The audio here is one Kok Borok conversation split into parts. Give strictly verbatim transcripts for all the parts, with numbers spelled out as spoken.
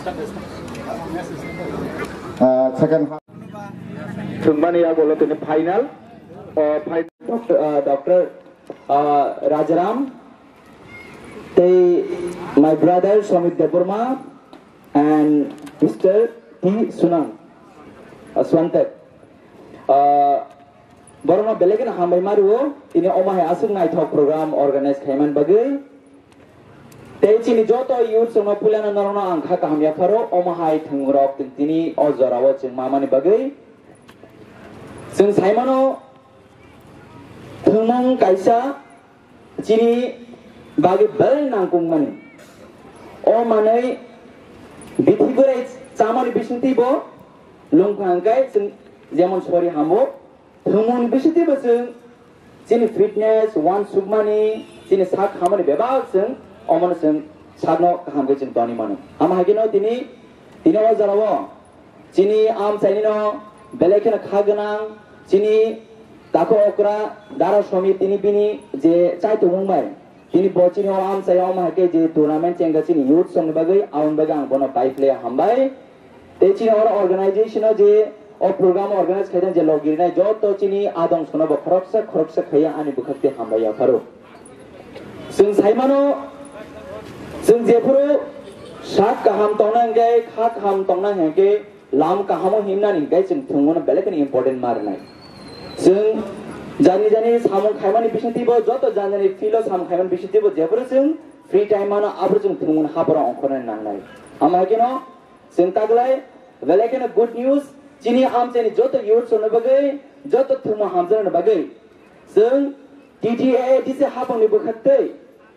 Uh, second half. Thwngmani yagulo tini final. Uh, final. Doctor, uh, Doctor, uh, Rajaram, tei my brother Somit Debbarma and Mister T Sunang, uh, Swantek. Uh, Borokno belai kheno hambai ma rwo, tini omo hai aswk naithok program organize khaimani bagwi. Tei chini joto youth rokno puilano norokno ang kha kaham yapharo, omo hai thwngrok tini o jorao chwng mamani bagwi. Chwng saimano thwngmung kaisa chini bagwi belai nangkukmani. O manwi bithi bwrai chamani bisingtwibo lungkha hwnkhe chwng jemon sori hamo. Thwngmung bisingtwibo chwng chini fitness, uansukmani, chini sak hamani bebak chwng omono chwng sakno kaham khe chwng toni mano. Amo hai kheno tini, tini o jorao chini amchainino belai kheno kha gwnang, chini takhu okra Dara Somit tini bini je chaitongmung bai, tini bo chini o amchai omo hai khe je tournament chengkha chini youth songni bagwi, aboni bagwi ang bono bai phlaiya hambai. Tei chini oro organization o je o program organize khaijak je logi rinai joto chini adong sono bo khoroksa khoroksa khaiya ani bwkhak tei hambai yapharo. Chwng saimano, chwng jephuru sak kaham tongna hwnkhe, kha kaham tongna hwnkhe, lam kahamo himnani hwnkhe chwng thwngmano belai kheno important ma rwnai. Chwng jani jani samung khaimani bisingtwibo joto jani jani field o samung khaimani bisingtwibo jephuru chwng free time mano aphuru chwng thwngmano hapharo ongkhornai nangnai. Amo hai kheno Chwng taglai, belai kheno good news, chini amchaini joto youth rokni bagwi, joto thwngmung hamjaknani bagwi. Chwng T T A A D C haphangni bwkhaktwi,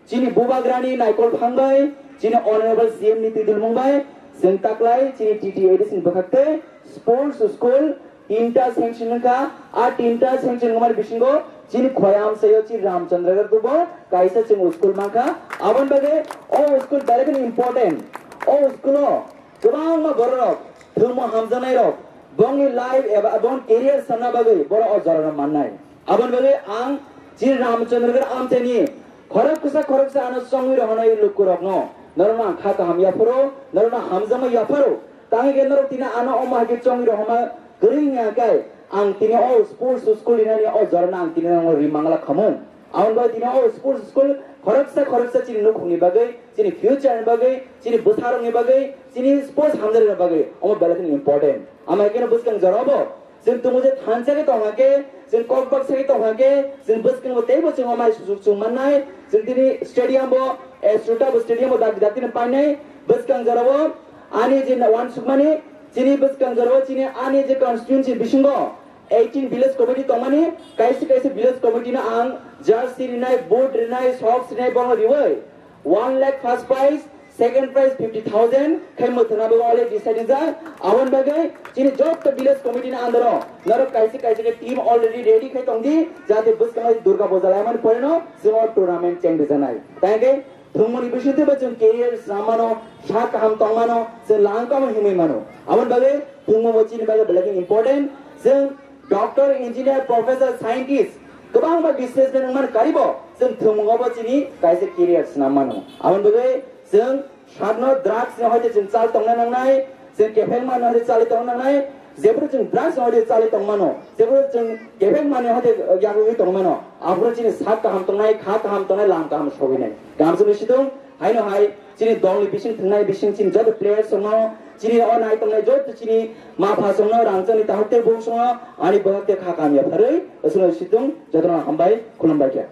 chini bubagrani naikol phang bai, chini Honorable C M ni twidulmung bai, chwng taglai chini T T A A D C ni bwkhaktwi sports school tinta sanction wngkha, a tinta sanction wngmani bisingo chini khoi amchaio chini Ramchandragarh bo kaisa chwng school mankha. Aboni bagwi o school belai kheno important. O school o kwbangma bororok thwngmung hamjaknairok bongni life eba bongni career sanna bagwi borok o jorano mannai. Aboni bagwi ang chini Ramchandragarh amchaini khorok kwsa khoroksa ano chongwi rohornai lukurokno, norokno ang kha kaham yapharo, norokno hamjakma yapharo. Tangwi khe norok tini ano omo hai khe chongwi rohorma kwrwi wngya khe ang tini o sports school rinani o jorano ang tini norokno rimangla khamung. Aboni bagwi tini o sports school khoroksa khoroksa chini nukhungni bagwi, chini future ni bagwi, chini bwsarokni bagwi, chini sports hamjaknai bagwi omo belai kheno important. Amo hai kheno bwskang jorao bo chwng tongo je thansa khe tongha khe, chwng kokbak sa khe tongha khe, chwng bwskango teibo chwng omo hai sujuk chwng mannai. Chwng tini stadium bo, eh, Srota bo stadium bo dak dak tini painai. Bwskang jorao ani je uansukmani, chini bwskang jorao chini ani je constituency bisingo eighteen village committee tongmani, kaisa kaisa village committee no ang jersey rinai, boot rinai, socks rinai, bono riwi one lakh first prize, second prize fifty thousand khai mwthangna bagwi already decide wngjak. Aboni bagwi chini joto village committee ni under o norok kaisa kaisa khe team already ready khai tongdi, jate bwskango Durga Puja laimani poreno chwng o tournament cheng rijaknai. Tei hwnkhe thwngmani bisingtwi bo chwng career swnam mano, sak kaham tong mano, chwng lang kaham himwi mano. Aboni bagwi thwngmung bo chini bagwi belai kheno important. Chwng doctor, engineer, professor, scientist, kwbangma businessman wngmani karibo chwng thwngmungo bo chini kaisa career swnam mano. Aboni bagwi chwng sakno drugs ni hoite chwng chal tongna nangnai, chwng kepheng mano hoite chali tongna nangnai, jephuru chwng drugs ni hoite chali tongmano, jephuru chwng kepheng mani hoite yagwi tongmano, aphuru chini sak kaham tongnai, kha kaham tongnai, lam kaham sogwinai. Kaham simi situng, haino hai, chini dolni bising thwngnai bising chini joto players rokno, chini o nai tongnai joto chini ma pha songno, rangchakni tahuk tei bung songno, ani bohak tei kha kaham yapharwi, aswkno situng, jotono hambai, khulumbai khe.